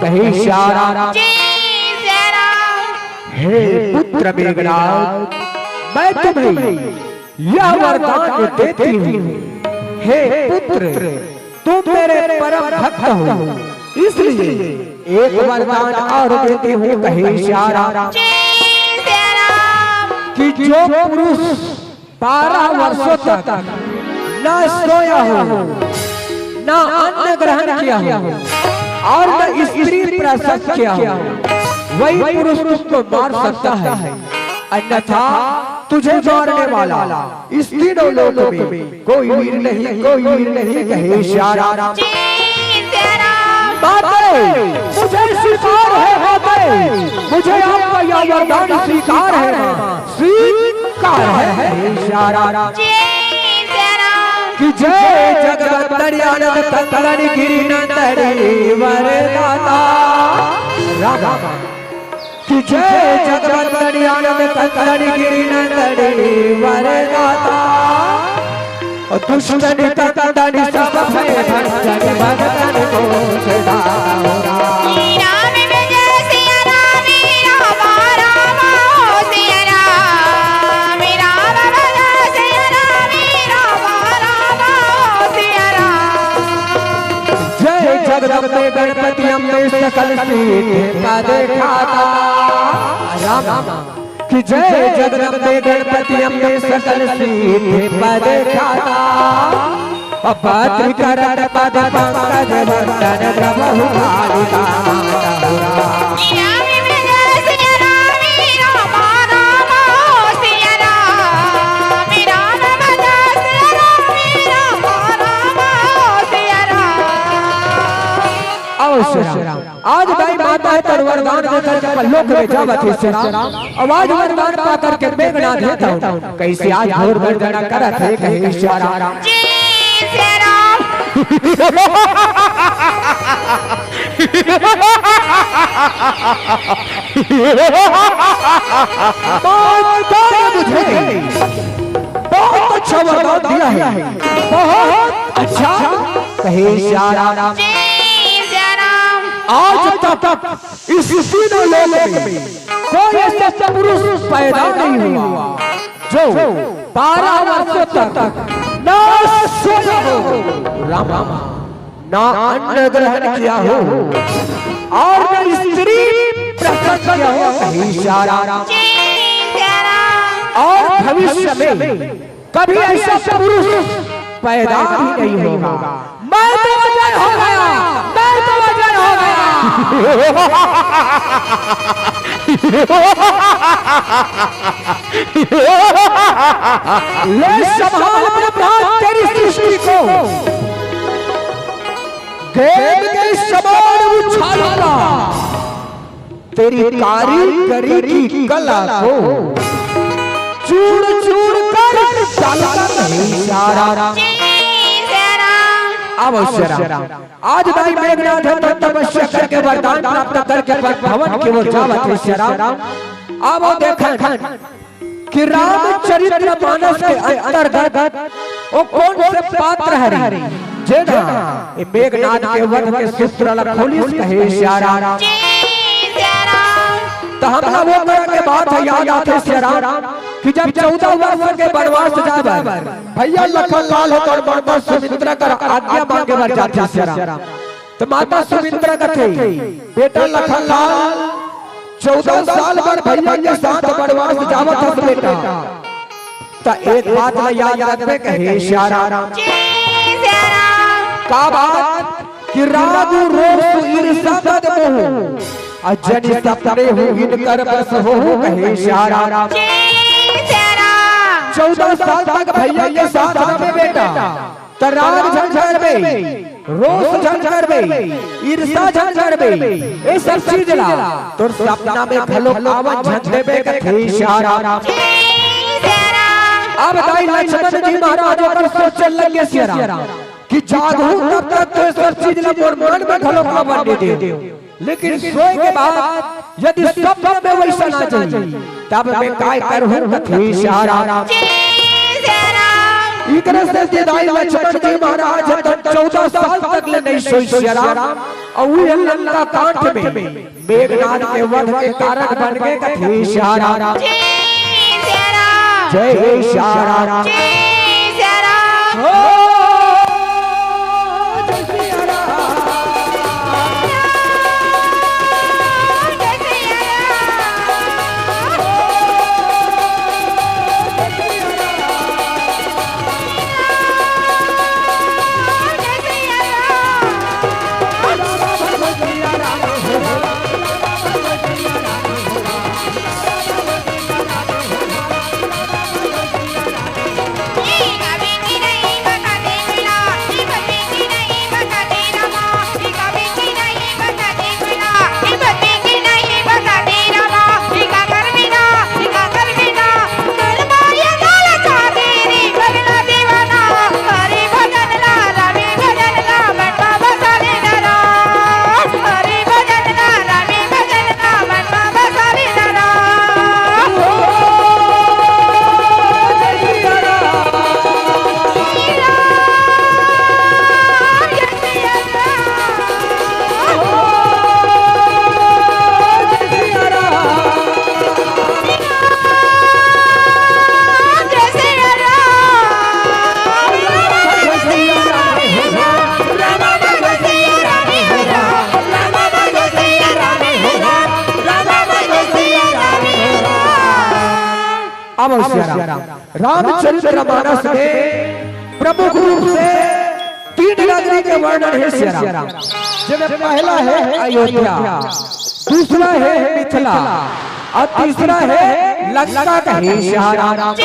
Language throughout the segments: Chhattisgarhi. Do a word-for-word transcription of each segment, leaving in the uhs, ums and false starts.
कहे सिया राम। हे पुत्र मेघनाद, मैं तुम्हें यह वरदान देती हूँ। हे पुत्र, तुम मेरे परम भक्त हो, इसलिए एक वरदान और देती हूँ, कहे सिया राम। कि जो पुरुष बारह वर्षों तक न सोया हो, न अन्न ग्रहण किया हो और न स्त्री प्रसव किया हो, वही पुरुष तुमको मार सकता है, अन्यथा तुझे मारने वाला इस तीनों लोक में कोई वीर नहीं, कोई वीर नहीं, कहे सिया राम। माते, मुझे स्वीकार है माते, मुझे आपका यह वरदान स्वीकार है माँ, स्वीकार है, कहे सिया राम। कि जय जगदम्ब आनंद कंदन गिरि नंदन वरदाता। राम राम। कि जय जगदम्ब आनंद कंदन गिरि नंदन वरदाता। और दुष्ट निकंदन सब भय भंजन भगतन को छुड़ाओ राम। राम विजय सिया राम, राम राम हो सिया राम, राम विजय सिया राम, राम राम हो सिया राम। जय जगदम्बे गणपति अम्बे सकल सिद्धि पद खाता। राम राम। कि जय जगदम्बे गणपति अम्बे सकल सिद्धि पद खाता। पत्र करत पद पंकज वंदन द्रवहु कालिका। अवश्य राम। आज दाई माता हे तोर वरदान देकर के परलोक में जावत हे सिया राम। अब आज वरदान पा करके मेघनाद हे तउन कइसे आज घोर गर्जना करत हे, कहे सिया राम। माता ने मुझे बहुत अच्छा वरदान दिया है, बहुत अच्छा, कहे सिया राम। आज तक इस तीनों लोक में कोई ऐसा पुरुष पैदा नहीं हुआ जो बारह वर्षों तक ना सोया हो, राम राम, ना अन्न ग्रहण किया हो और ना स्त्री प्रसव किया हो, कहे सिया राम। और भविष्य में कभी ऐसा पुरुष पैदा भी नहीं होगा। मैं तो अजय हो गया, मैं तो अजय हो गया। ले संभाल अपने प्राण तेरी सृष्टि को, गेंद के समान उछालूंगा तेरी कारीगरी की कला को, चूर चूर कर डालूंगा तेरी सारा। आवो सिया राम। आज भाई मेघनाथ हे तउन तपस्या करके वरदान प्राप्त करके पर भवन की ओर जावत हे सिया राम। आवो देखन कि रामचरित्र मानस के अंतर्गत वो कौन से पात्र हरे जेन ह ए मेघनाथ के वध के सूत्र ला खोलिस, कहे सिया राम। त हमला वो तरह के बात ह याद आथे सिया राम कि जब चौदह वर्ष के वनवास जाए बर भैया लखन लाल ह तउन माता सुमित्रा कर आज्ञा मांगे बर जाथे सिया राम। त माता सुमित्रा कथे, बेटा लखन लाल, चौदह साल बर भैया के साथ वनवास जावत हस बेटा, त एक बात ल याद रखबे, कहे सिया राम। का बात कि राग रोष ईर्षा मद मोह, अजनि सपनेहु इनकर बस होहु, कहे सिया राम। चौदह साल तक भैया के साथ रहबे बेटा, त राग झन करबे, रोष झन करबे, ईर्षा झन करबे, ए सब चीज ला तोर सपना में घलो आवन झन देबे, कथे सिया राम। अब दाई लक्ष्मण जी महाराज ओकर सोचे लगे सिया राम कि जागहूं तब तक तो ए सब चीज ला मोर मन में घलो आवन नइ देव। लेकिन सोए के बाद यदि सपना में वइसन आ जाही, तब मैं काय करहूं, कथे सिया राम। इकरे सेती दाई लक्ष्मण जी महाराज ह तउन चौदह साल तक ले नइ सोइस सिया राम। अउ ये लंका कांड में मेघनाद के वध के कारण बन के कथे सिया राम। जय सिया राम। जय सिया राम। जय सिया राम। हो, जय सिया राम। अब सिया राम, रामचरित्र मानस में प्रमुख रूप से तीन नगरी के वर्णन हे सिया राम। जेमे पहला हे अयोध्या, दूसरा हे मिथिला अउ तीसरा हे लंका कहे सिया राम।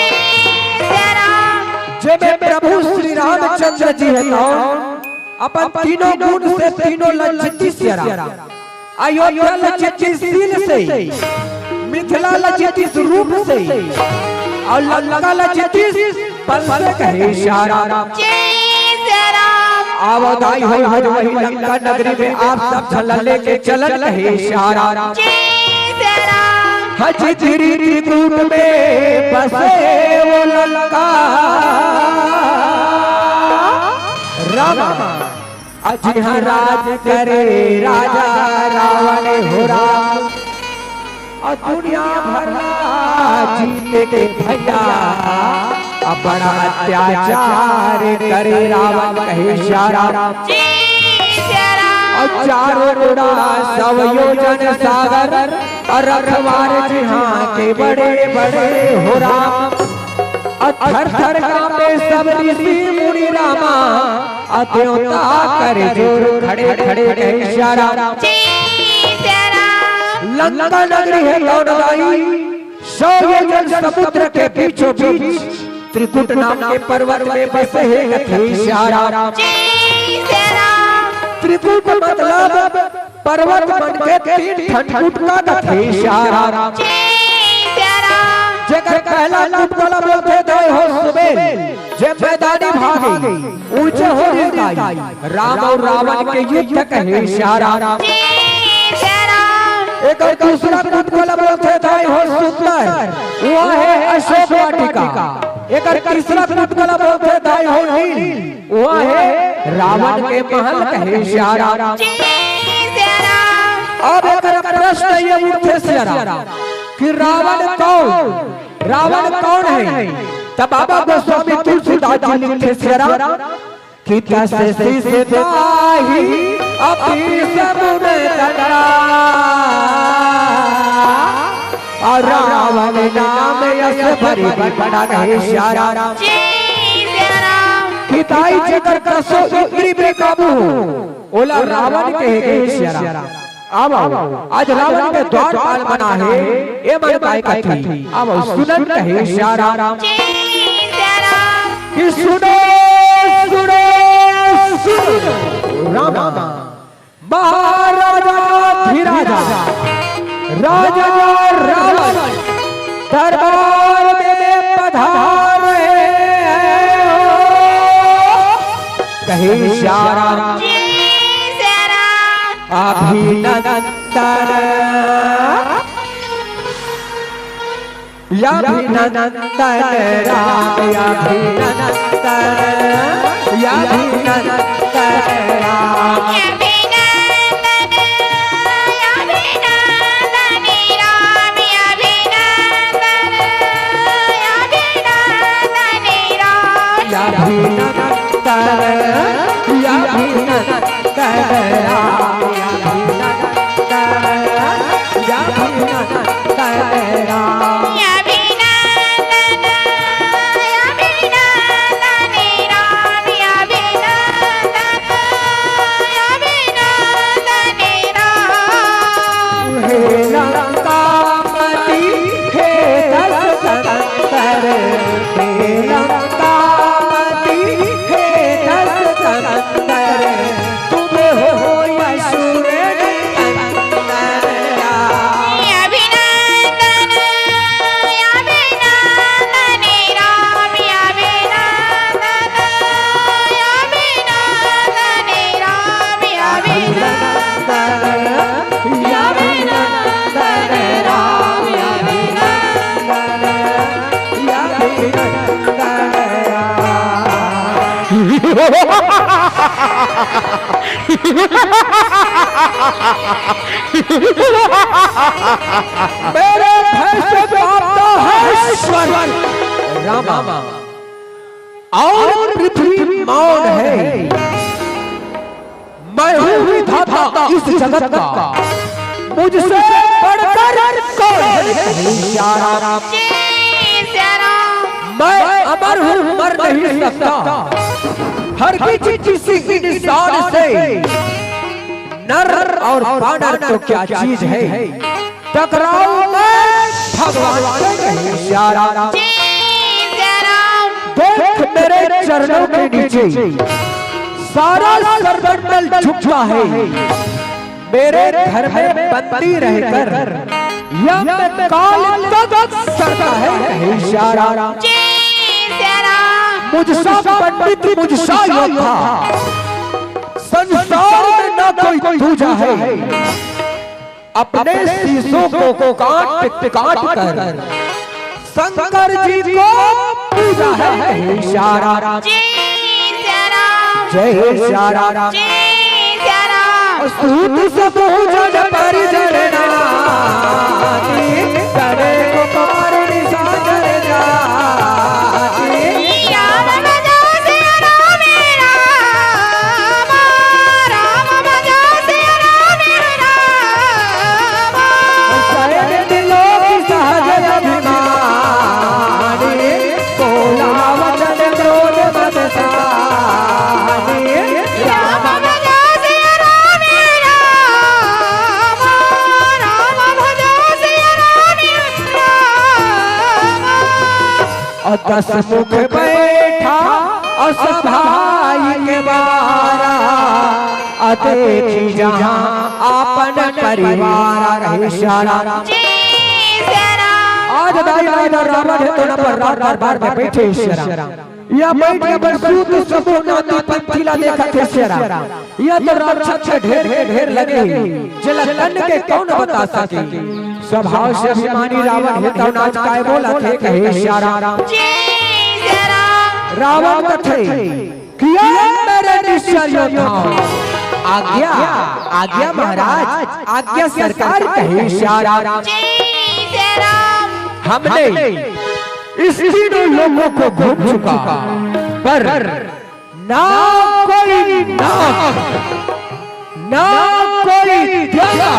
जेमे प्रभु श्री रामचंद्र जी हे तौन अपन तीनों गुण से तीनों ल जीतिस सिया राम। अयोध्या ल जीतिस शील से, मिथिला ल जीतिस रूप से, अउ लंका ल जीतिस बल से कहे सिया राम। जय सिया राम। आवो दाई हो, आज वही लंका नगरी में आप सब झन ल लेके चलन कहे सिया राम। जय सिया राम। हज गिरी त्रिकूट में बसे वो लंका राम। अउ जिहाँ राज करे राजा रावण हो राम, अउ दुनिया भर ला जीत के भैया, अउ बड़ा अत्याचार करे रावण कहे सिया राम। जय सिया राम। अउ चारों ओरा सौ योजन सागर, अउ रखवार जिहाँ के बड़े बड़े हो राम। अउ थर थर कांपे सब ऋषि मुनि रामा, अउ देवता कर जोर खड़े खड़े कहे सिया राम। जय सिया राम। लंका नगरी हे तौन दाई, सौ योजन समुद्र के बीचों बीच त्रिकूट नाम के पर्वत में बसे हे कथे सिया राम। जय सिया राम। त्रिकूट मतलब पर्वत मन के तीन ठन कूट ला कथे सिया राम। जय सिया राम। जेकर पहला कूट ला बोलथे दाई हो सुबेल, जे मैदानी भाग हे, ऊंचे हो रे दाई, राम अउ रावण के युद्ध कहे सिया राम। जय सिया राम। एकर दूसरा कूट ला बोलथे दाई हो सुंदर, वो हे अशोक वाटिका। एकर तीसरा कूट ला बोलथे दाई हो नील, वो हे रावण के महल कहे सिया राम। जय सिया राम। अब एकर प्रश्न ये उठथे सिया राम कि रावण कौन, रावण कौन हे? तब बाबा गोस्वामी तुलसीदास जी लिखथे सिया राम कि दस शीश ताहि अउ बीस मुंड दंडा, अउ रावण नाम यस बरी बड़ा कहे सिया राम। जय सिया राम। कि दाई जेकर दसों इंद्री बेकाबू हो, ओला रावण कहे कहे सिया राम। आव, आव, आज रावण के द्वारपाल बना हे, ए मन काय कथे। आव, सुनन कहे सिया राम। जय सिया राम। कि सुनो, सुनो, सुनो, राम। महाराजा धिराजा, राजा रावण, दरबार में पधारे हो। कहे सिया राम। जय सिया राम। अभिनंदन। अभिनंदन राम, अभिनंदन, अभिनंदन राम। राम, अभिनंदन, अभिनंदन राम। अभिनंदन, अभिनंदन राम, अभिनंदन, अभिनंदन राम। हे लंकापति, हे दशकंदर, हे लंकापति, हे दशकंदर, तुम हो असुर निकंदर राम। अभिनंदन, अभिनंदन राम, अभिनंदन, अभिनंदन राम, अभिनंदन, अभिनंदन राम, अभिनंदन, अभिनंदन राम। मेरे भय से कांपता है स्वर्ग। रामा, और पृथ्वी मौन है। मैं हूँ विधाता इस जगत का, मुझसे बढ़कर कौन है? सिया राम। जी, सिया राम। मैं अमर हूँ, मर नहीं सकता। हर बीच किसी इंसान से नर और बानर तो क्या चीज है, टकराव मैं भगवान से नहीं। सिया राम। जी, सिया राम। देख मेरे चरणों के नीचे सारा सरमंडल झुकता है। मेरे घर में बंदी रहकर यम काल तक सड़ता है। सिया राम। जी, सिया राम। मुझसा पंडित, मुझसा योद्धा, संसार में ना कोई दूजा है। अपने शीशों को काट काट कर शंकर जी को पूजा है। हे सिया राम। जी, सिया राम। जय हे सिया राम। जी, सिया राम। सूत सभु जन परिजन नाती, करे को पार निशाचर जाति। राम भजो सिया राम, राम, राम भजो सिया राम, राम। सहज दिलों की सहज अभिमानी, बोला वचन क्रोध मत सानी। राम भजो सिया राम, राम, राम भजो सिया राम, राम। और दस मुख बैठा और सभाई के बारा, और देखी जहाँ आपन परिवार। हे सिया राम। जी, सिया राम। आज दाई रावण हे तो ना पर राज दरबार में बैठे हे सिया राम। या बैठ के बस सूत सभु नाती पंथी ला देखत हे सिया राम। या तो राक्षस के ढेर के ढेर लगे हे, जेला तन के कौन बता सके। स्वभाव से अभिमानी रावण हे तो नाच काय बोलत हे, कहे सिया राम। जी, सिया राम। रावण कथे कि ए मेरे निश्चर योद्धाओं, आज्ञा, आज्ञा महाराज, आज्ञा सरकार, कहे सिया राम। जी, सिया राम। हमने इस तीनों लोकों को घूम चुका, पर ना कोई नाग, ना कोई देवता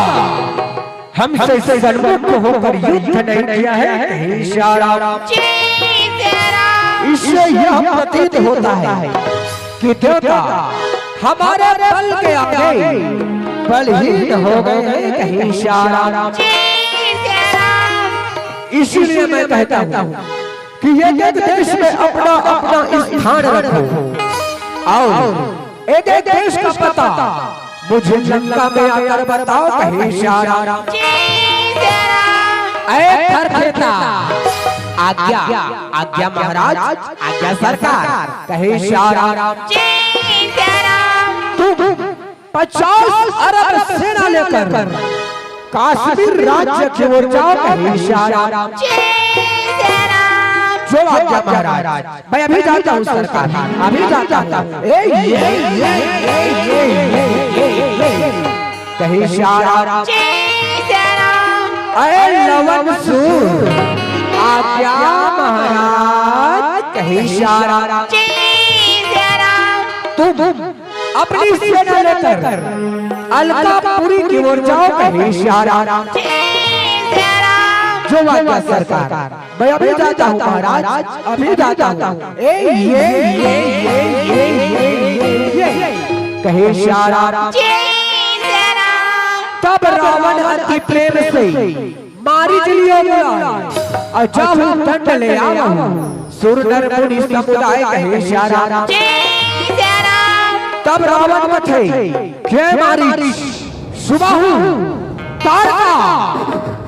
हमसे सन्मुख होकर युद्ध नहीं किया है, कहे सिया राम। जी, सिया राम। इससे यह प्रतीत होता है कि देवता हमारे बल के आगे बलहीन हो गए हैं, कहे सिया राम। जी, सिया राम। इसीलिए मैं कहता हूँ कि एक एक देश में अपना अपना स्थान रखो और एक एक देश का पता मुझे लंका में आकर बताओ, कहे सिया राम। जी, सिया राम। ऐ थरथेता, आज्ञा, आज्ञा महाराज, आज्ञा सरकार, कहे सिया राम। जी, सिया राम। तुम पचास अरब सेना लेकर काश्मीर राज्य की ओर जाओ, कहे सिया राम। जी, सिया राम। जो आज्ञा महाराज। मैं अभी जाता हूँ सरकार, अभी जाता हूँ। ए, ये, ये, कहे सिया राम। जी, सिया राम। अरे लवन सूर, आज्ञा महाराज, कहे सिया राम। जी, सिया राम। तुम अपनी सेना लेकर अलकापुरी की ओर जाओ, कहे सियाराम। जो वाक्य सरकार, मैं अभी जाता हूँ महाराज, अभी जाता हूँ। ए, ये, ये, ये, ये, ये, ये, ये। कहे सियाराम। तब रावण अति प्रेम से मारीच लियो बुलाए, अउ जाहू दंड ले आवहू। सुर नर मुनि समुदाय, कहे सियाराम। तब रावण कथे, हे मारीच, सुबाहु, तारका,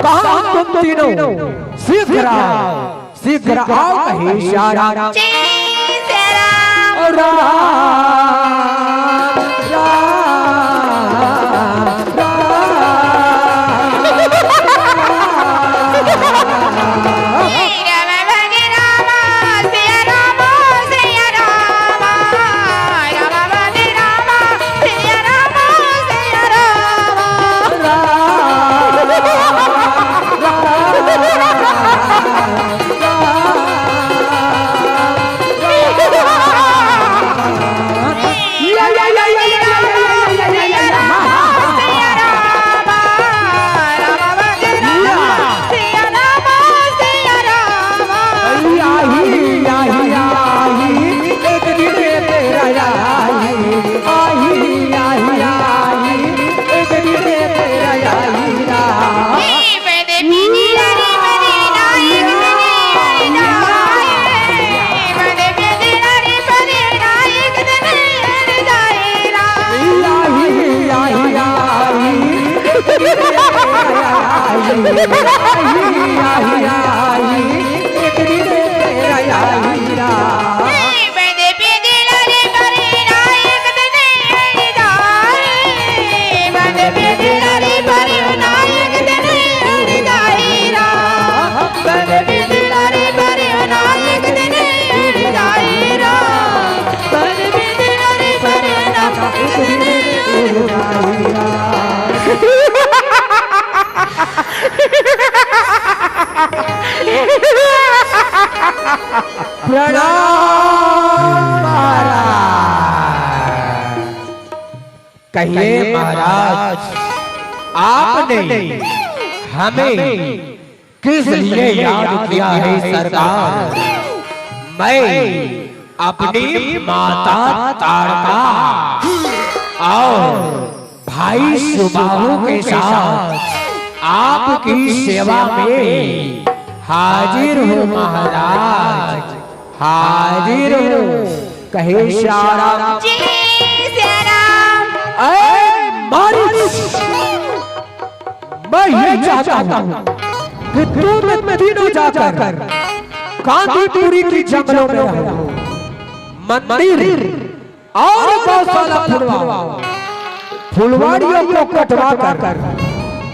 कहाँ हो तुम तीनों? शीघ्र आओ, शीघ्र आओ, कहे सियाराम। ओ राम, राम, राम। प्रणाम महाराज। कहिए महाराज, आपने हमें किस लिए याद किया है सरकार? मैं अपनी माता तारका और भाई सुबाहु के साथ आपकी सेवा में हाजिर हूँ महाराज, हाजिर हूँ। कहे सियाराम। जय सियाराम। ऐ मारीच, मैं ये चाहता हूँ कि तुम तीनों जाकर कांदीपुरी की जंगलों में रहो, मंदिर और गौशाला खुदवाओ, फुलवाड़ियों को कटवा कर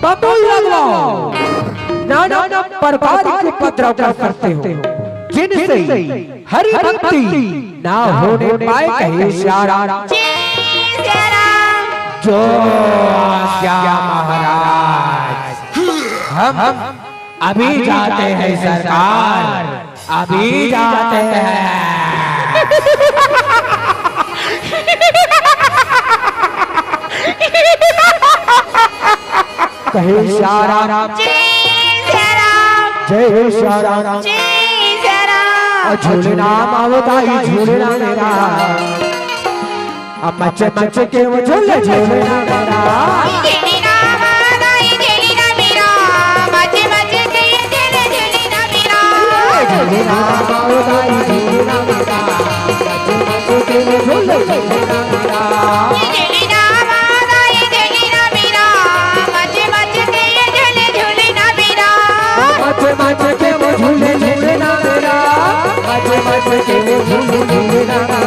तंबू लगवाओ, नाना प्रकार के उपद्रव कर सकते हो, जिनसे हरि भक्ति ना होने पाए। कहे सियाराम। जय सियाराम। जो आज्ञा महाराज। हम अभी जाते हैं सरकार, अभी जाते हैं। कहे सियाराम। जय सियाराम। जय सियाराम। जय सियाराम। और झूलना मावताई झूलना मेरा। अब मच मच के वो झूले झूलना मेरा। झूलना मावताई झूलना मेरा। मच मच के झूले झूलना मेरा। झूलना मावताई झूलना मेरा। मच मच के वो झूले झूलना मेरा। मच मच के वो झूले झूलना मेरा। मच मच के वो झूले झूलना मेरा।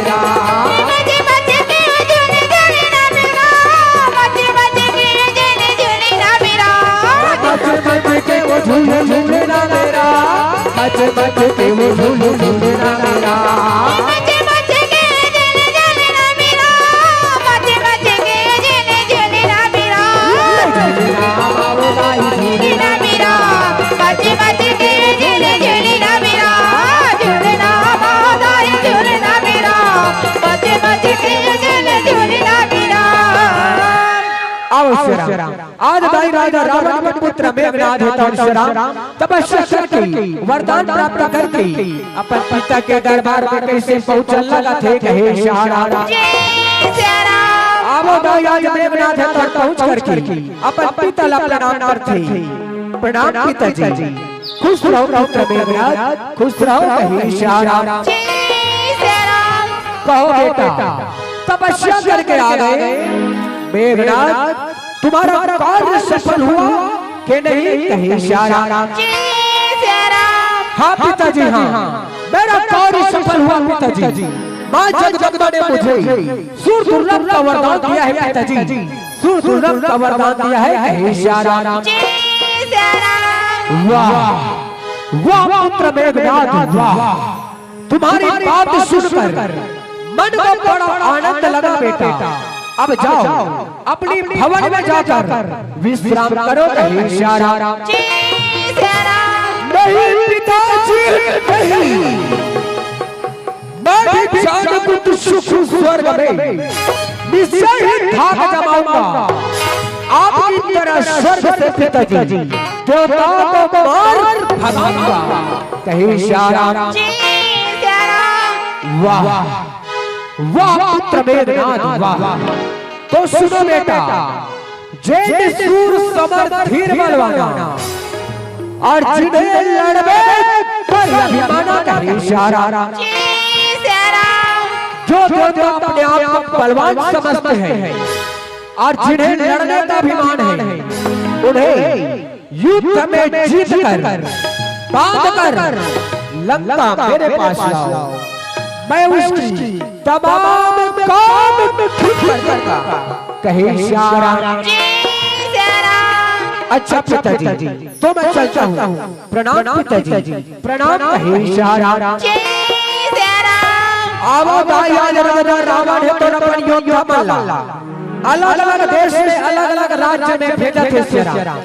मच मच के वो झूले झूलना मेरा। मच मच के वो झूले झूलना मेरा। आओ श्री राम। आज दाई राजा रावण के पुत्र मेघनाद हे तौन श्री राम तपस्या करके वरदान प्राप्त करके अपन पिता के दरबार में कइसे पहुंचन लगत हे कहे श्री राम। जय श्री राम। आवो दाई आज मेघनाद हे तौन पहुंच करके अपन पिता ला प्रणाम करथे। प्रणाम पिताजी। खुश रहो पुत्र मेघनाथ, खुश रहो कहे श्री राम। जय श्री राम। कहो बेटा, तपस्या करके आ गए मेघनाथ, तुम्हारा कार्य सफल हुआ कि नहीं कहे श्री राम। जय श्री राम। हाँ पिताजी हाँ, मेरा कार्य सफल हुआ पिताजी। माँ जगदम्बा ने मुझे सूर दुर्लभ का वरदान दिया है पिताजी। सूर दुर्लभ का वरदान दिया है कहे श्री राम। जय श्री राम। वाह वाह पुत्र मेघनाथ वाह, तुम्हारी बात सुनकर मन को बड़ा आनंद लगा बेटा। अब जाओ अपनी भवन में जाकर विश्राम करो कहे श्री राम। जय श्री राम। नहीं पिताजी नहीं, मैं भी जान कुछ सुख स्वर्ग में निश्चय ही धाक जमाऊंगा। आपकी तरह स्वर्ग से पिताजी देवताओं को मार भगाऊंगा कहे श्री राम। जय श्री राम। वाह वाह पुत्र मेघनाथ वाह। तो सुनो बेटा, जैन सूर समर धीर बलवाना और जिन्हें लड़बे कर अभिमाना कहे श्री राम। जय श्री राम। जो देवता अपने आप को बलवान समझते हैं और जिन्हें लड़ने का अभिमान है, उन्हें युद्ध में जीत कर, बांध कर लंका मेरे पास लाओ। मैं उसकी तमाम काम ठीक कर दूंगा कहे श्री राम। जय श्री राम। अच्छा पिताजी, तो मैं चलता हूँ। प्रणाम पिताजी। प्रणाम कहे श्री राम। जय श्री राम। आवो दाई आज राजा रावण हे तौन अपन योद्धा मन ला अलग अलग देश में अलग अलग राज्य में भेजत हे श्री राम।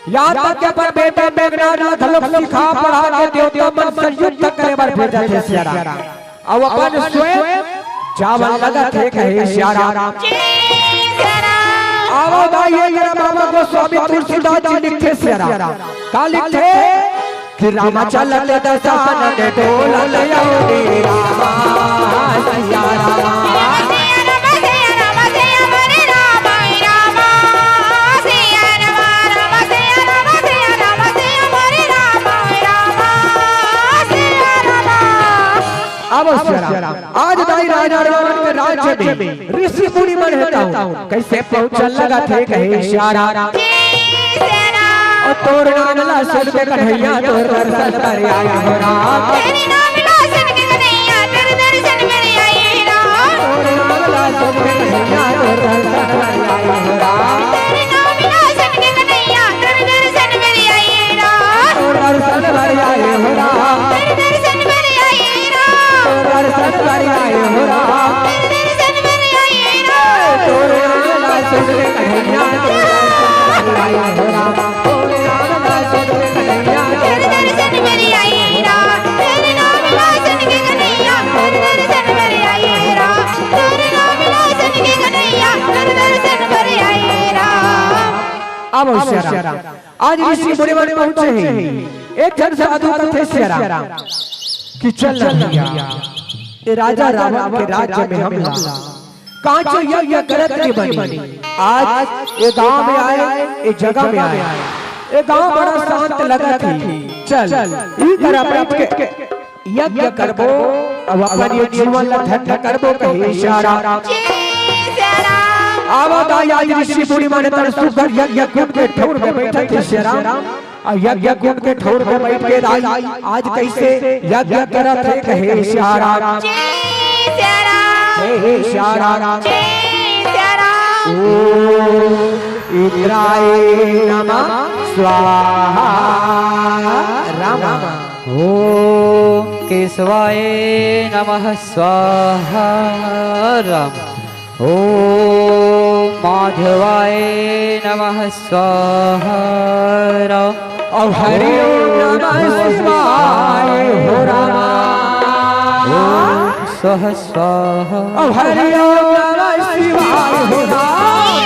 यहाँ तक के अपन बेटा मेघनाद ला घलोक सिखा पढ़ा के देवता मन से युद्ध करे बर भेजत हे श्री राम। अउ अपन स्वयं जावन लगत हे कहे श्री राम। जय श्री राम। आवो दाई ये मेरा बाबा गोस्वामी तुलसीदास जी लिखे श्री राम। का लिखे? कि राम चलत दसानन डोलत अवधि रामा सिया रामा। अब श्री राम, आज दाई राजा रावण के राज्य में ऋषि मुनि मन हे तौन कइसे पहुंचन लगत हे कहे श्री राम। जय श्री राम। अउ तोर नाम ला सुन के कन्हैया तोर दर्शन बर आए हो राम। तेरे नाम ला सुन के कन्हैया तोर दर्शन बर आए हो राम। तोर नाम ला सुन के कन्हैया तोर दर्शन बर आए हो राम। तेरे नाम ला सुन के कन्हैया तोर दर्शन बर आए हो राम। तोर दर्शन बर आए हो राम। तेरे दर्शन बर आए हो राम। तोर दर्शन बर आए हो राम। तेरे दर्शन बर आए हो राम। तोर नाम ला सुन के कन्हैया तोर दर्शन बर आए हो राम। तोर नाम ला सुन के कन्हैया तोर दर्शन बर आए हो राम। तेरे नाम ला सुन के कन्हैया तोर दर्शन बर आए हो राम। तोर नाम ला सुन के कन्हैया तोर दर्शन बर आए हो राम। अब श्री राम, आज ऋषि मुनि मन पहुंचे हे। एक झन साधु कथे श्री राम कि चल ना भैया, ये राजा रावण के राज्य में हमला कांचो यज्ञ करत के बनी। आज ये गांव में आए, ये जगह में आए, ये गांव बड़ा शांत लगत हे। चल, ई करा बैठ के यज्ञ करबो, अब अपन ये जीवन ला धन्य करबो कहे श्री राम। जय श्री राम। आवो दाई आज ऋषि मुनि मन तन सुघर यज्ञ कुंड के ठौर में बैठत हे श्री राम। अउ यज्ञ कुंड के ठौर में बैठ के दाई आज कइसे यज्ञ करत हे कहे श्री राम। जय श्री राम। जय श्री राम। जय श्री राम। ओम इंद्राय नमः स्वाहा। राम। ओम केशवाय नमः स्वाहा। राम। ओम माधवाय नमः स्वाहा। राम। ओम हरि ओम नमः शिवाय हो राम। ओम स्वाहा स्वाहा। ओम हरि ओम नमः शिवाय हो राम।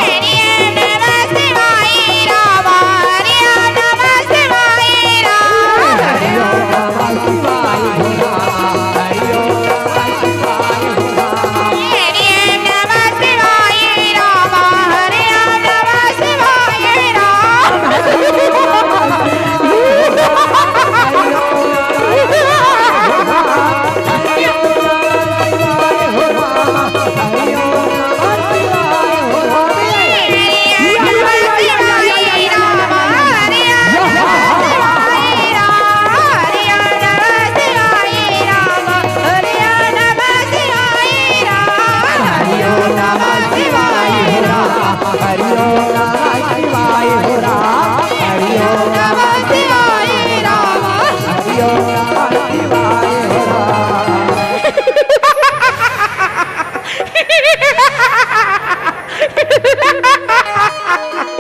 नमः शिवाय हो राम, हरि ओम नमः शिवाय राम, हरि ओम नमः शिवाय हो राम।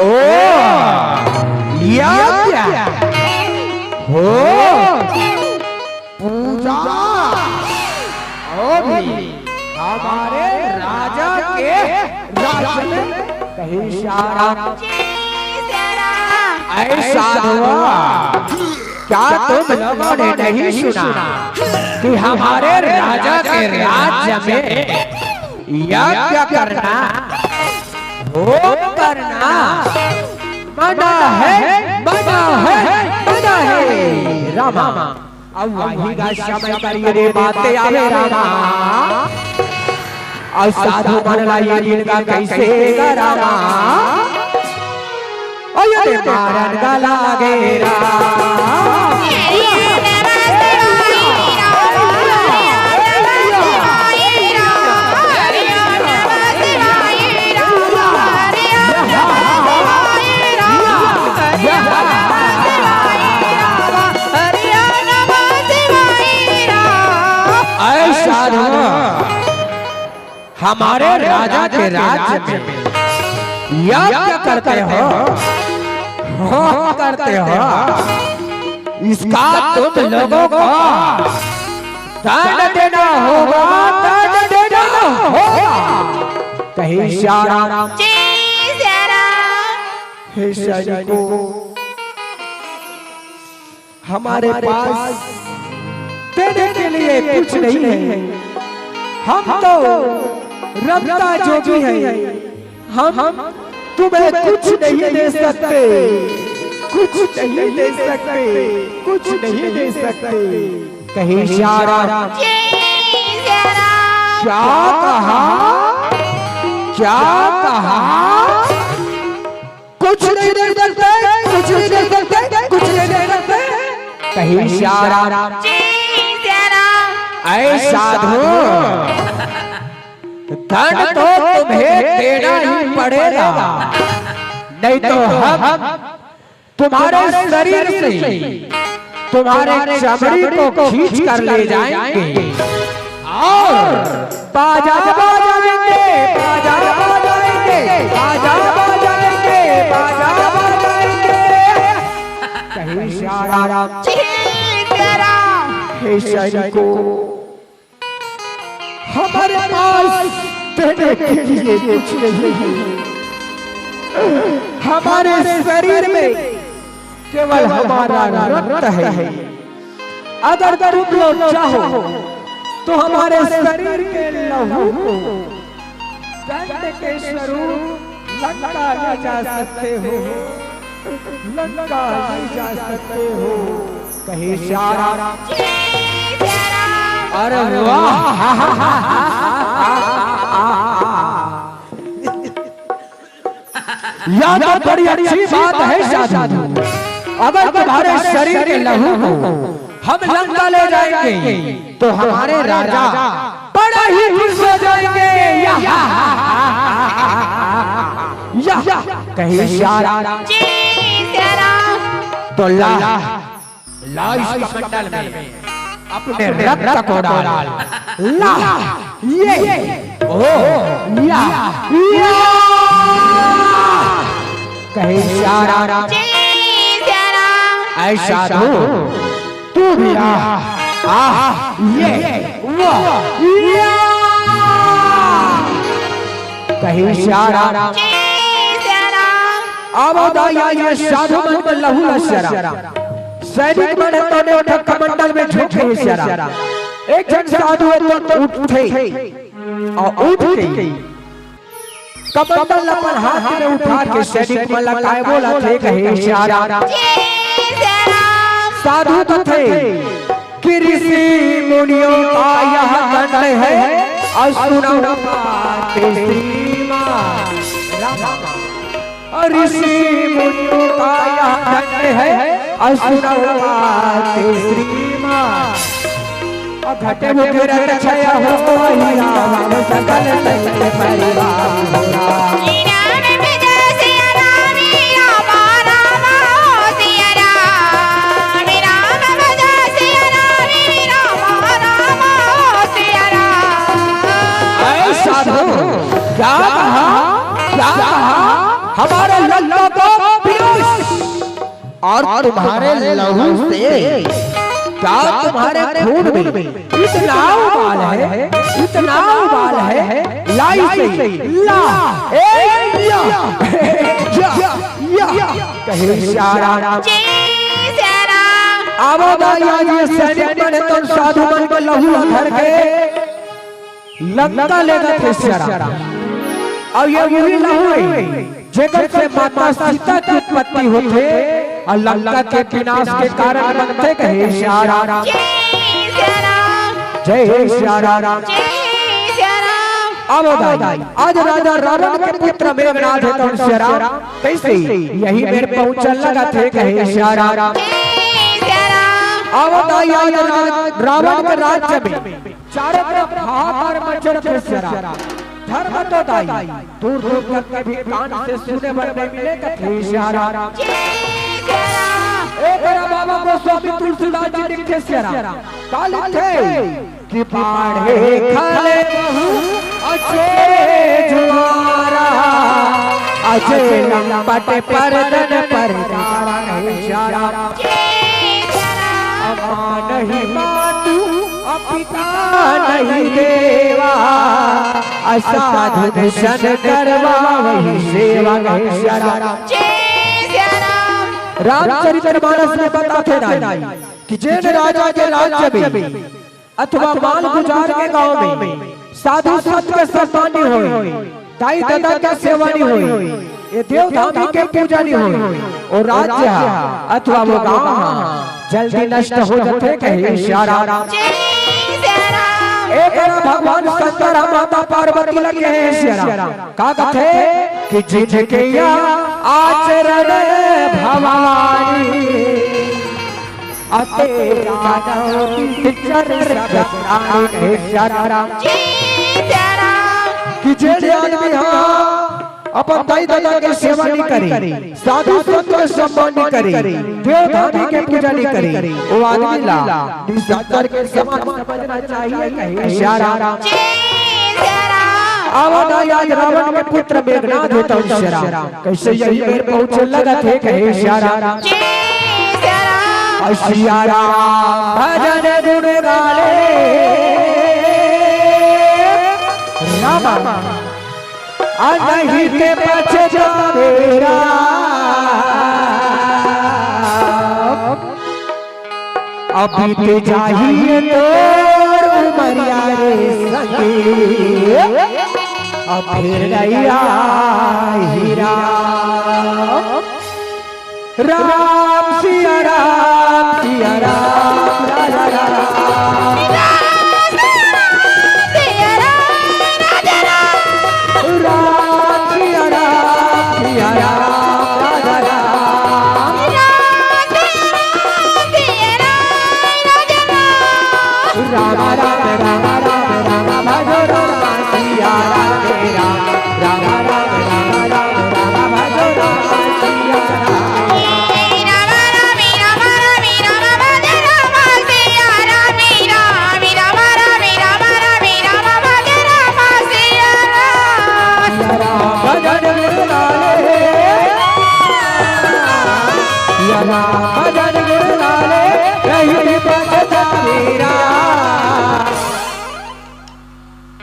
ओ, यज्ञ हो, पूजा होगी हमारे राजा के राज्य में। कहीं श्याम, ऐसा हुआ, क्या तुम लोगों ने नहीं सुना कि हमारे राजा के राज्य में यज्ञ करना, होम करना मना है, मना है, मना है रामा। अब वही का समय कर ये रे बातें आवे रामा। और साधु मन ला ये दिन का कैसे करावा। और ये रे मारन का लागे राम। ऐसा हमारे राजा के राज्य में यज्ञ करते हो, होम करते हो, इसका तुम लोगों को दंड देना होगा, दंड देना होगा। कहीं श्याम, हे सैनिकों, हमारे पास देने के लिए कुछ नहीं है। हम तो रत्ता जोगी हैं। हम तुम्हें कुछ नहीं दे सकते, कुछ नहीं दे सकते, कुछ नहीं दे सकते। कहीं श्याम, क्या कहा, क्या कहा? कुछ नहीं दे सकते, कुछ नहीं दे सकते, कुछ नहीं दे सकते। कहीं श्याम, ऐसा साधु, धन तो तुम्हें देना ही पड़ेगा, नहीं तो हम तुम्हारे शरीर से तुम्हारे चमड़ी को खींच कर ले जाएंगे और बाजा बजाएंगे, बाजा बजाएंगे, बाजा बजाएंगे, बाजा बजाएंगे। कहीं श्याम, हे सैनिकों, हमारे पास देने के लिए कुछ नहीं है। हमारे शरीर में केवल हमारा रक्त है। अगर तुम लोग चाहो तो हमारे शरीर के लहू को दंड के स्वरूप लंका ले जा सकते हो, लंका ले जा सकते हो। कहीं श्याम, अरे वाह। यह तो बड़ी अच्छी बात है साधु। अगर तुम्हारे शरीर के लहू को हम लंका ले जाएंगे तो हमारे राजा बड़ा ही खुश हो जाएंगे। या, या, कहीं श्याम, तो ला ला इस कमंडल में अपने रक्त को डाल। ला, ये, ओ, या, या। कहीं श्याम, ऐसा तू, तू भी आ, आ, ये, वो, या। कहीं श्याम, अब दाई ये साधु मन के लहू ला श्याम। सैनिक मन ह तो ओठा कमंडल में झोंके हे श्याम। एक झन साधु ह तो उठथे अउ उठ के कमंडल ला अपन हाथ में उठा के सैनिक मन ला काय बोलथे, कहे श्याम। साधु कथे कि ऋषि मुनियों का यह दंड है, और सुनो बात श्रीमान। और ऋषि मुनियों का यह दंड है, और सुनो बात श्रीमान। और घटे मुखे रत छय हो, वही रावण सकल सैन्य परिवार। श्री राम विजय से लंका को पीयूष, और तुम्हारे लहू से, क्या तुम्हारे खून में इतना उबाल है, इतना उबाल है, लाई से ला, ए या, या, या, या। कहे सिया राम। जय सिया राम। आवो दाई, आज ये सैनिक मन तो साधु मन के लहू धर के लंका ले जाथे सिया राम। अउ ये वही लहू हे, जेकर से माता सीता के उत्पत्ति होथे अउ लंका के विनाश के कारण बनथे। कहे सिया राम। जय सिया राम। जय सिया राम। जय सिया राम। आवो दाई, आज राजा रावण के पुत्र मेघनाथ हे तउन सिया राम, कइसे यही मेर पहुंचन लगथे। कहे सिया राम। जय सिया राम। आवो दाई, आज राज-, रावण के राज्य में चारों तरफ हाहाकार मचत हे सिया राम। धर्म तो दाई, दूर दूर तक के भी कान से सुने बर नहीं मिले। कथे सिया राम। जय सिया राम। ए करा बाबा गोस्वामी तुलसीदास जी लिखे सिया राम। का लिखे? कि बाढ़े खले बहु अचे जुआरा, अचे लंपट परदन पर। कहे सिया राम। जय सिया राम। अम्मा नहीं मातु, अपिता नहीं देवा, असाधु दर्शन करवा वही सेवा। कहे सिया राम। जय सिया राम। रामचरित मानस में बताथे दाई कि जेन राजा के राज्य में अथवा माल गुजार के गांव में साधु संत के सम्मान नहीं होय, दाई ददा के सेवा नहीं होय, ये देव धामी के पूजा नहीं होय, वो राज्य अथवा वो गांव जल्दी नष्ट हो जाथे। कहे सिया राम। जय सिया राम। एक बार भगवान शंकर ह माता पार्वती ल कहे सिया राम। का कथे कि जिनके या आचरण भवानी, अते मानव चर सब प्राणी। कहे सिया राम। जय सिया राम। कि जे आदमी ह अपन दाई ददा के सेवा नहीं करे, साधु संत के सम्मान नहीं करे, देव धामी के पूजा नहीं करे, वो आदमी ला निशाचर के समान समझना चाहिए। कहे सिया राम। जय सिया राम। आवो दाई, आज रावण के पुत्र मेघनाथ हे तउन सिया राम, कइसे यही मेर पहुंचे लगथे। कहे सिया राम। जय सिया राम। अउ सिया राम भजन गुण गाले राम, अनहिते पछतावे राम। अब बीत जाही तोर उमरिया रे सखी, अब फिर नइ आही राम। राम सिया राम, सिया राम, राजा राम। राम सिया राम, सिया राम, राजा राम। राम राम राम राम राम, भजो राम सिया राम रे राम। राम राम राम राम राम, भजो राम सिया राम। भजन गुण लाले, या राम भजन गुण लाले, रही पछतावेरा।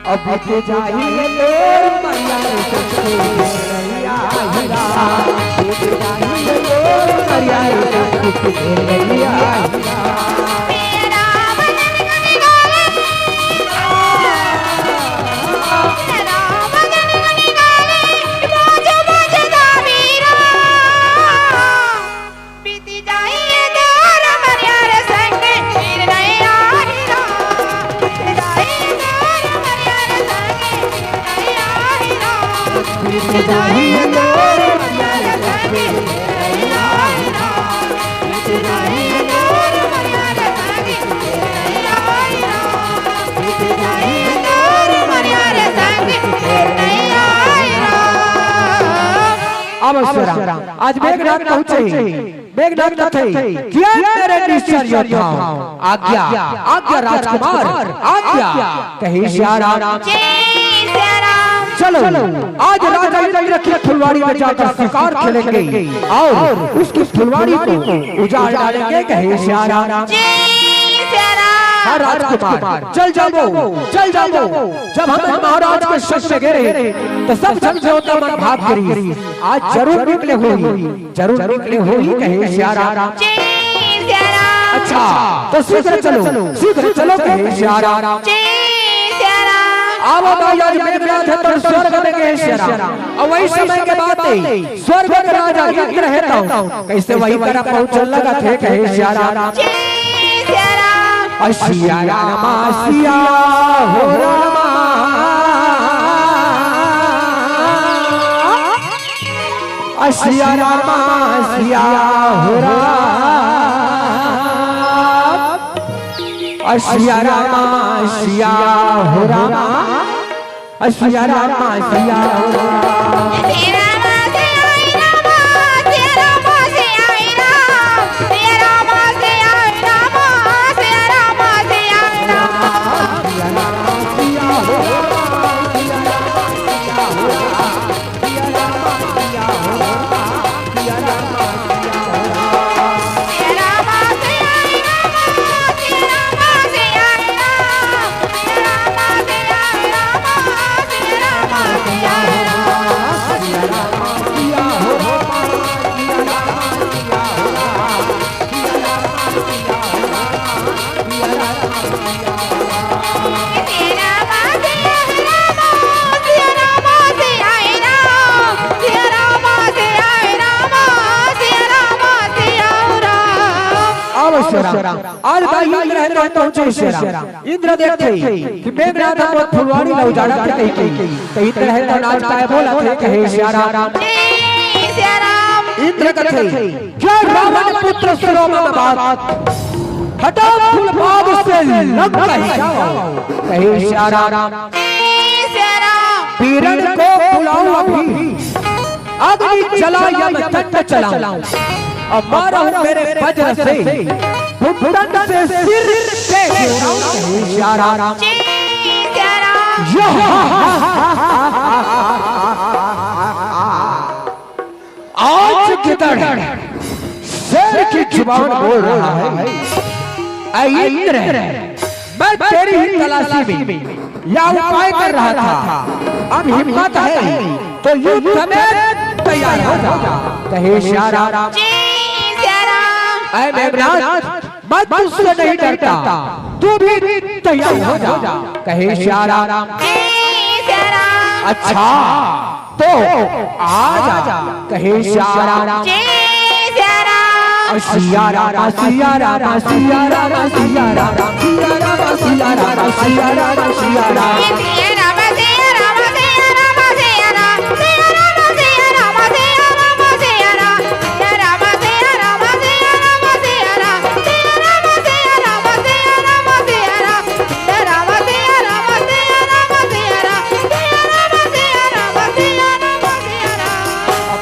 अब बीत जाही तोर उमरिया रे सखी, फिर नइ आही राम। बीत जाही तोर उमरिया रे सखी, फिर नइ आही राम। अब अवसर आज मेघनाथ पहुंचे। मेघनाथ कथे, किया तेरे निश्चर योद्धा। आज्ञा, आज्ञा राजकुमार, आज्ञा। कहे सिया राम। जय सिया राम। चलो, आज राजा इंद्र की फुलवाड़ी में जाकर शिकार खेलेंगे और उसकी फुलवाड़ी को उजाड़ डालेंगे, कहे सिया राम। जय सिया राम। हाँ राजकुमार, चल जाबो, चल जाबो। जब हम महाराज के शक में गए रहे, तो सब झन देवता मन भाग करिस। आज जरूर निकले होही, जरूर निकले होही, कहे सिया राम। जय सिया राम। अच्छा, तो शीघ्र चलो, शीघ्र चलो, कहे सिया राम। जय सिया राम। आवो भाई, आज मेघनाथ है तो स्वर्ग में, कहे सिया राम। और वही समय के बात है, स्वर्ग के राजा इंद्र है तो कैसे वही करा पहुंचल लगत हे, कहे सिया राम। जय सिया राम। आ सिया राम, आ सिया हो राम। आ सिया राम, आ सिया हो राम। आ सिया राम, आ सिया हो राम। आ सिया राम, आ सिया हो राम। आवो सिया राम। आज भाई इंद्र है तो पहुंचे सिया राम। इंद्र देखथे कि मेघनाथ ह मोर फुलवाड़ी ला उजाड़त हे कहिके, तो इंद्र है तो नाच पाए बोलत हे, कहे सिया राम। जय सिया राम। इंद्र कथे, क्या रावण पुत्र सुनो मम बात, हटाओ फूल बाग से लंक ही जाओ, कहे सिया राम। जय सिया राम। बीरन को बुलाओ अभी, अग्नि जला यम दंड चलाऊं, और मारूं मेरे वज्र से, घुटन से सिर पे गिराऊं, कहे सिया राम। जय सिया राम। यह आज गिदड़ शेर की जुबान बोल रहा है। ऐ इंद्र, मैं तेरी ही तलाशी में या उपाय कर रहा था। अब हिम्मत है तो युद्ध में तैयार हो जा, कहे सिया राम। जय सिया राम। ऐ मेघनाथ, मैं तुझसे नहीं डरता, तू भी तैयार हो जा, कहे सिया राम। जय सिया राम। अच्छा, तो आ जा, कहे सिया राम। जय सिया राम। सिया राम, सिया राम, सिया राम, सिया राम, सिया राम, सिया राम, सिया राम, सिया राम।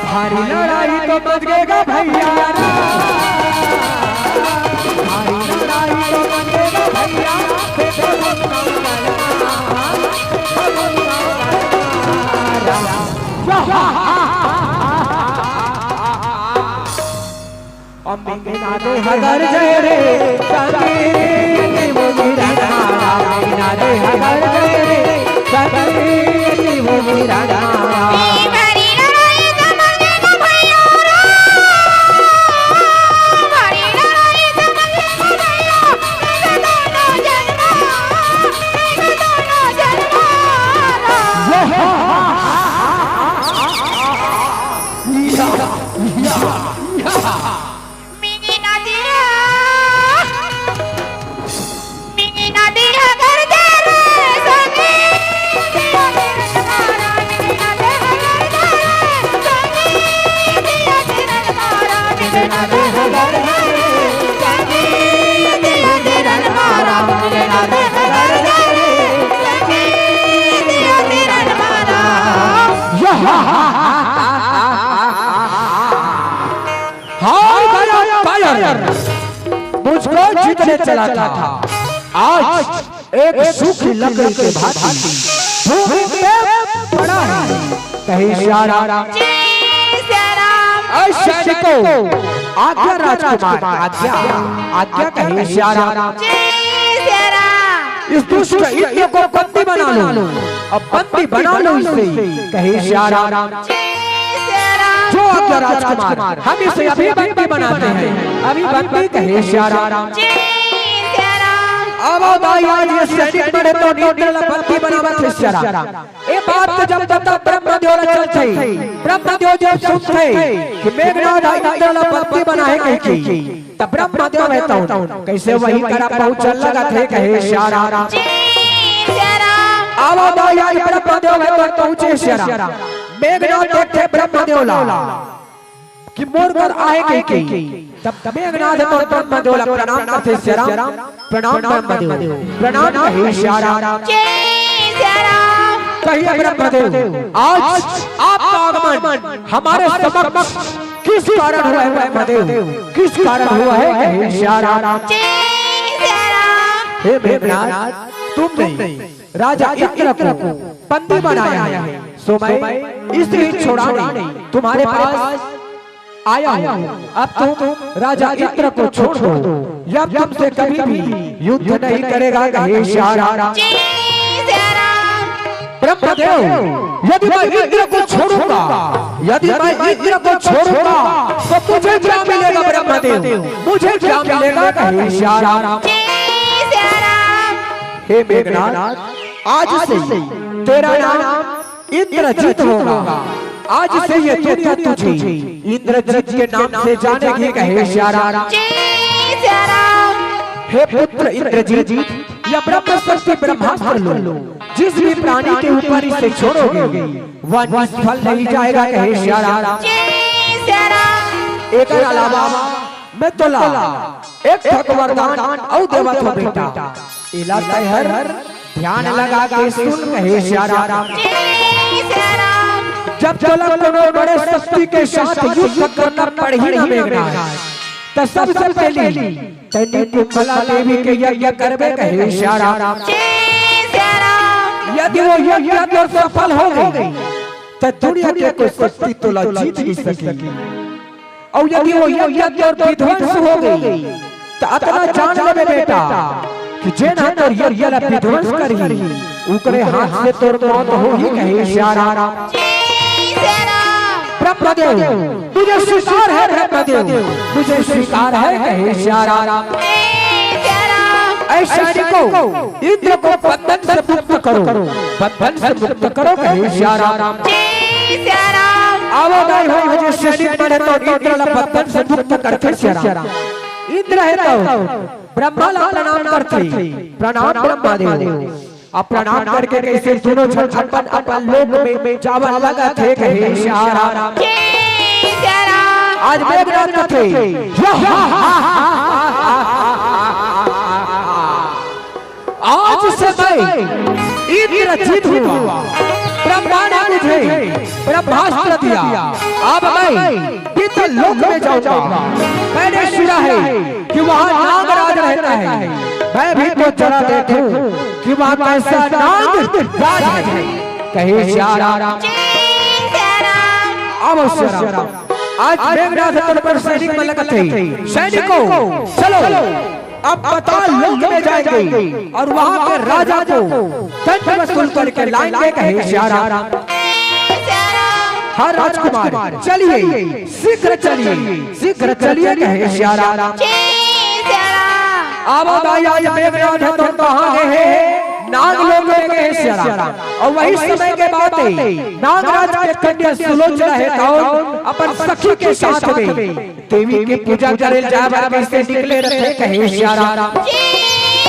भारी लड़ाई तो मच गएगा भैया। भारी लड़ाई तो मच गएगा भैया। अम्बिके नादे हगर जय रे, संगीत मुनि रंगना। अम्बिके नादे हगर जय रे, संगीत मुनि रंगना। हार गया कायर, मुझको जीतने चला था। आज एक सूखी लकड़ी के भांति भूमि पे पड़ा है, कहे सिया राम। जय सिया राम। ऐ सैनिकों, आज्ञा राजकुमार, आज्ञा, आज्ञा कहे सिया राम। जय सिया राम। इस दुष्ट इंद्र को बंदी बना लो, अब बंदी बना लो इसे, कहे सिया राम। जय सिया राम। जो आज्ञा राजकुमार, हम इसे अभी बंदी बनाते हैं, अभी बंदी कहे सिया राम। जय सिया राम। अब भाई आज ये सैनिक बड़े तो इंद्र ला बंदी बनावत हे सिया राम। ए बात तो जब तक ब्रह्मदेव ला चलथे, ब्रह्मदेव जब सुनथे कि मेघनाथ ह इंद्र ला बंदी बनाए कहिके, त ब्रह्मदेव हे तउन कइसे वही करा पहुंचल लगत हे कहे सिया राम। जय सिया राम। आवा भाई आज ब्रह्मदेव हे तउन पहुंचे सिया राम। मेघनाथ देखथे ब्रह्मदेव ला कि मोर घर आए कहिके, तब मेघनाथ तो ब्रह्मदेव ला प्रणाम करथे सिया राम। प्रणाम ब्रह्मदेव, प्रणाम कहे सिया राम। जय सिया राम। कहिए ब्रह्मदेव, आज आपका आगमन हमारे समक्ष किस कारण हुआ है ब्रह्मदेव, किस कारण हुआ है कहे सिया राम। जय सिया राम। हे मेघनाथ, तुमने राजा इंद्र को बंदी बनाया है, सो मैं इसे छुड़ाने तुम्हारे पास आया हूँ। अब तुम राजा इंद्र को छोड़ दो, यह तुमसे कभी भी युद्ध नहीं करेगा कहे सिया राम। जय सिया राम। ब्रह्मदेव, यदि मैं इंद्र को छोड़ूंगा, यदि मैं इंद्र को छोड़ूंगा, तो मुझे क्या मिलेगा ब्रह्मदेव, मुझे क्या मिलेगा कहे सिया राम। जय सिया राम। हे मेघनाथ, आज से तेरा नाम इंद्रजीत होगा। आज से ये दुनिया तुझे इंद्रजीत के नाम से जानेगी कहे सिया राम। जय सिया राम। हे पुत्र इंद्रजीत, यह ब्रह्म शक्ति ब्रह्मास्त्र लो, जिस भी प्राणी के ऊपर इसे छोड़ोगे वह निष्फल नहीं जाएगा कहे सिया राम। जय सिया राम। एकर अलावा मैं तोला एक ठक वरदान अउ देवत हंव बेटा, एला तैं हर ध्यान लगा के सुन कहे सिया राम। जय सिया राम। जब तोला कोनो बड़े शक्ति के साथ युद्ध करना पड़ही ना मेघनाथ, त सबसे पहली तैं निकुंभला देवी के यज्ञ करबे कहे सिया राम। जय सिया राम। यदि वो यज्ञ तोर सफल हो गई, त दुनिया के कोई शक्ति तोला जीत नहीं सकी। अउ यदि वो यज्ञ तोर विध्वंस हो गई, त अतना जान लेबे बेटा कि जेन ह तोर यज्ञ ला विध्वंस करही, ओकरे हाथ से तोर मौत होही कहे सिया राम। जय सिया राम। ब्रह्मदेव, तुझे स्वीकार है ब्रह्मदेव, तुझे स्वीकार है कहे सिया राम। जय सिया राम। ऐ सैनिकों, इंद्र को बंधन से मुक्त करो, बंधन से मुक्त करो कहे सिया राम। जय सिया राम। आवो दाई हो, आज सैनिक मन हे तो इंद्र ला बंधन से मुक्त करथे सिया राम। इंद्र हे तो ब्रह्मा ला प्रणाम करथे, प्रणाम ब्रह्मा देव। अब प्रणाम करके कइसे दूनों झन अपन अपन लोक में जावन लगत हे कहे सिया राम। जय सिया राम। आज मेघनाथ कथे, आज से मैं इंद्रजीत हुआ, ब्रह्मा ने मुझे ब्रह्मास्त्र दिया, अब मैं पितर लोक में जाऊंगा। मैंने सुना है कि वहाँ नागराज रहता है, मैं भी तो जरा देखूं कि वहाँ कैसा नागराज है। कहे सिया राम। जय सिया राम। अब सिया राम, आज मेघनाथ तन पर सैनिक मन लगत हे, सैनिकों, चलो, अब पाताल लोक में जाएंगे और वहाँ के राजा को दंड वसूल करके लाएंगे कहे सिया राम। जय सिया राम। हाँ राजकुमार, चलिए, शीघ्र चलिए, शीघ्र चलिए कहे सिया राम। जय सिया राम। आवो दाई, आज मेघनाथ हे तो कहाँ गए हे? नाग लोक में गए हे सिया राम। अउ वही समय के बात हे, नागराज के कन्या सुलोचना हे तो अपन सखी के साथ में देवी के पूजा करे जाए बर कइसे निकले रथे कहे सिया राम। जय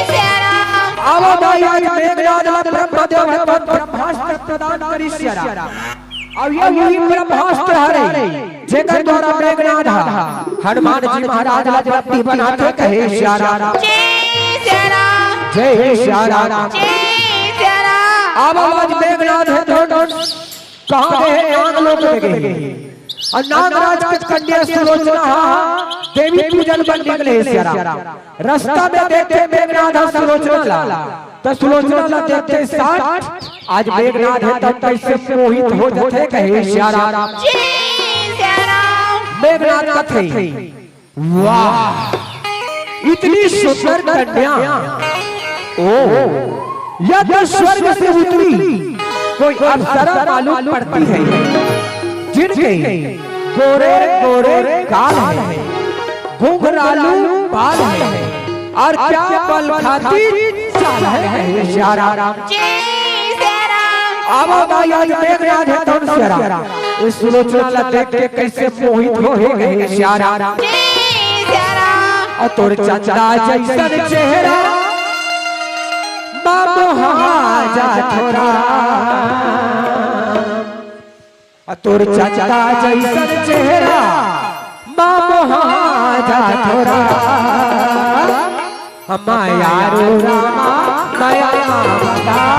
सिया राम। आवो दाई, आज मेघनाथ ला ब्रह्मदेव हे तो ब्रह्मास्त्र प्रदान करिस सिया राम। अउ ये वही ब्रह्मास्त्र हरे जेकर द्वारा मेघनाथ ह हनुमान जी महाराज ला बंदी बनाथे कहे सिया राम। जय सिया राम। जय सिया राम। जय सिया राम। आवो आज मेघनाथ हे तो कहाँ गए हे? नाग लोक में गए हे। अउ नागराज के कन्या सुलोचना ह देवी पूजन बर निकले हे सिया राम। रस्ता में देखथे मेघनाथ ह सुलोचना ला, त सुलोचना ला देखथे साथ आज मेघनाथ हे तब कइसे मोहित हो जाथे, कहे सियाराम। जी, सियाराम। मेघनाथ कथे, वाह, इतनी सुंदर कन्या, ओ, या तो स्वर्ग से उतरी कोई अप्सरा मालूम पड़ती है, जिनके गोरे गोरे गाल है, घुंघरालू बाल है, और क्या बल खाती चाल है, कहे सियाराम। जी, सियाराम। आवा भाई, आज मेघनाथ हे तब सियाराम। इस सुलोचना ला देख के कइसे मोहित हो हे, कहे सियाराम। जी, सियाराम। और तोर चंदा जइसन चेहरा, बाबू हाँ जा थोरा। आ तोर चंदा जइसन चेहरा, बाबू हाँ जा थोरा। हम यारो रामा, दया बता।